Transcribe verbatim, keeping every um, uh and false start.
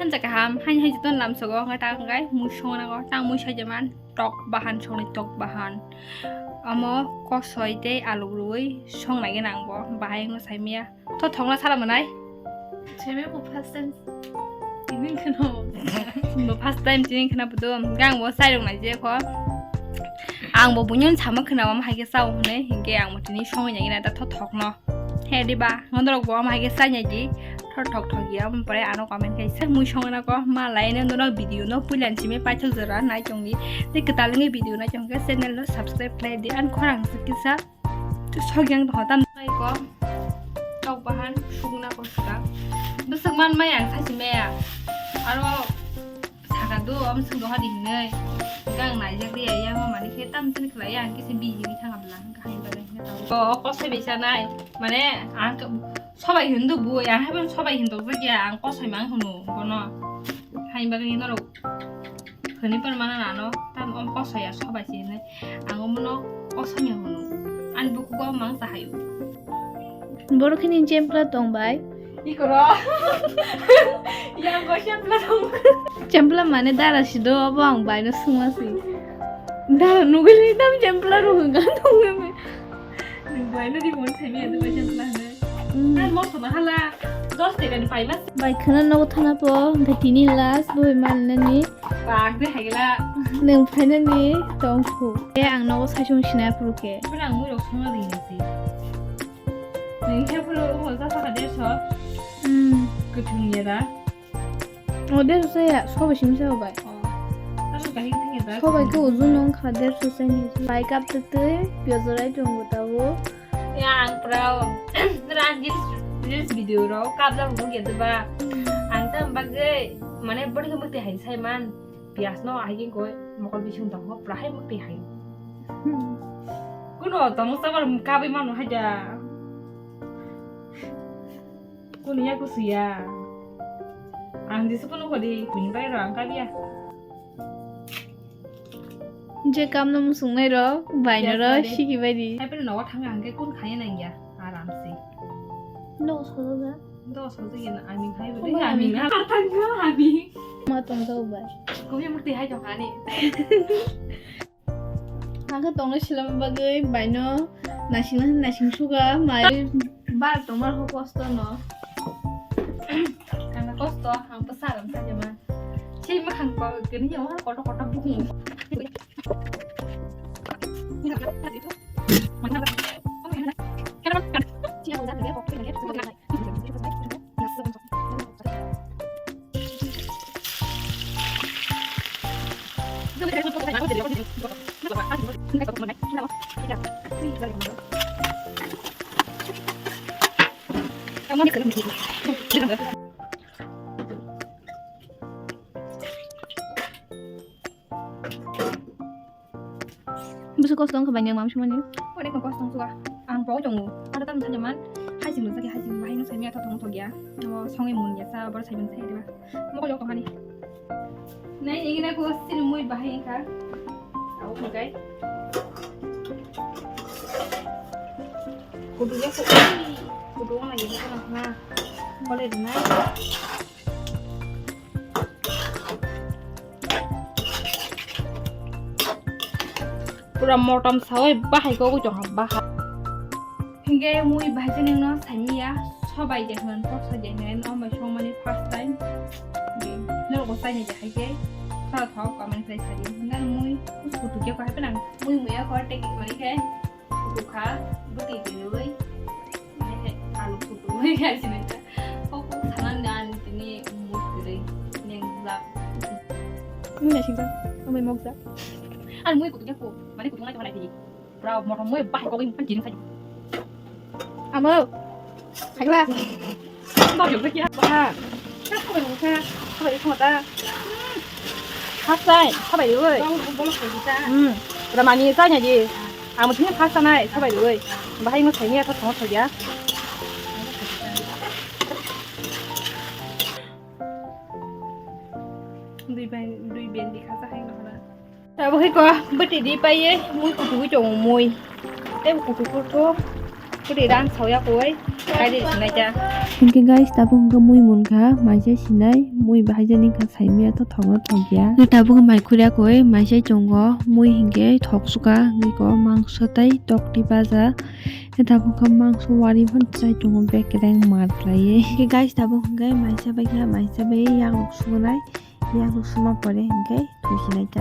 Jaka ham, hain hai joto lamsogo, wngkha ta wngkha mui songnago, tang mui sajaman, tok bahan songni tok bahan. Amo kosoi tei alu rui songnai gana ang bo, bahai wngno saimaya. To thongna sala manai? Saimaya bo first time tini kheno. Bo first time tini kheno bodo, gang bo sai rok nai je ko. Ang bo bunyon sama khena, wam hai ke sao hone, hinke ang bo tini songwi nai gana ta to thokno. He diba, ngodorok bo wam hai ke sai nai di. Thor thok thok ya, omo pore ano comment khai se mui songna ko, ma lai ne nono video no puilan simi paithak jora nai tongdi. Tei kwtal wngwi video nai tongkhe channel no subscribe khlai di, an khorang se kisa sok yang tong tam nai ko. Tok bahan sugna ko sika. Bwswk man mai ang sachi maya. Aro saka do, am sung do hadi hinai. Gang nai jak di ya, ma mani khe tam tin khlai ang kisa biji ni thang abla. Kahai ba le. O, o kosai bisa nai. Mane ang sobai hindu bu, ang hai ban sobai hindu jak ya, ang kosoi mang hunu bono. Hai bagwi norok hwnwi phan mana nano, tam om kosoi ya sobai se hinwi. Ang omono kosoi hwnwi hunu. Ani bukugo mang sa hayu. Borok khini chempla tong bai. Ikoro. Yang go chempla tong. Chempla mane dara sido, obo ang baino sungma si. Dara nugwi tam chempla ro hwnga tong. Nwng buaino ri mon thai maya, nwng bai chempla hwnwi. Mm. Nang mokto no hala dos taka ni paima. Bai khana nogo thana po, hwnkhe tini last boi manani. Bak de haigla. Nwng phainani tongkhu. E ang nogo saichung sinai phuru khe. Bwrang mui rok songna ringnai si. Nwng khe phuru mo sa saka derso. Mm. Kwthwng ya da. O, derso saya, sobai simi sa bai. O, tamo kahik thang ya da. Sobai khe ujun nong kha derso saya ni. Bai kap twi twi, piyaj rai tongo tabo. Ya, ang pura ran reels, reels video rok kap jang bo ya da ba. Ang tam bagwi, mane bwrwi khe mukti hai sai man. Piyaj no hai khe koi mokol bising tong ho, pura hai mukti hai. Hmm. Kuno tamo sabar kabwi mano hai da. Kuni ya kusu ya. Ang jisi pono kodi kuni bai ro ang kabiya. Je kam no musung nai ro, bai no ro, siki bai di. Hai peno nogo thang ang ke kun khaya nang ya, aram se. No sojo da. Do sojo ya na, ami khai bo. Ami na thang ami. Ma tong do bai. Kubi mukti hai jong ani. Hangkhe tongna silama bagwi baino naisingna naising suga mai. Bar tongma ho kosto no. Ang kosto, ang bwsa ram sa jama. Sei makhang ko gani yawa koto koto bukung. Bwswk kosto wngkha bai nang mam sumani? Onek no kosto wngkha. Ang bo tongo. Aro tam thani man. Hai sing nujak hai sing bahai no sami atha tong thok ya. Abo songi mun ya sa bor sai man sai diba. Mo ko jok tong hani. Nai ni na ko sin mui bahai ka. Au ko gai. Kudu ya ko. Kudu na ya ko na. Kole na. Pura motom sawi bahai kogwi tongkha bahai. Hinkhe mui bahai se ningno saimiya, sobai de hwn, porsa de hwn, o bai songmani first time. Norok bo chainai de hai khe, sara thok, comment khlai sadi. Hinkhe mui kusu kutu khe ko hai phano mui muya ko tei mani khe. Kutukha, bwtwi twiwi, mane alu kutukwi kha sinai kha. Kok kok sana ni ani tini muk kwrwi, nengjak. Mui naisingsa, amai mokjak. Ani mui kutuk ya ko, mane kutuk nai to nai tini. Pura motom mui bahai kogwi mukhan tini sai. Amo, hagla. Bau jok kya? Wah. Kha khabai rwkha. Khabai rwkha ta. First time khabai rwi. Bau bolo khabai ta. Hmm. Ramani sa nya di. Amo thini first time khabai rwi. Bahai no saini atha thong thok ya. Dui ben, dui ben di kha sa hai no hana. Abo hai ko bwtwi di paiye mui kutukwi tongo mui. Tei kutuk kutuk bwtwi rang saoya koi. Hinkhe guys, tabuk hwnkhe mui munkha, maisa sinai, mui bahai jani kha saimaya to thokno thokya. Hwnkhe tabuk mai khurya koi, maisa chongo, mui hinkhe thoksuka, hwnkhe ko mangso tai tokti baja. Hwnkhe tabuk kha mangso wari phano chai tongo, bek kedeng mar khlaiwi. Hwnkhe guys, tabuk hwnkhe maisa bai kha, maisa bai yaklok sugunai, yaklok suma pore hwnkhe thusinai ta.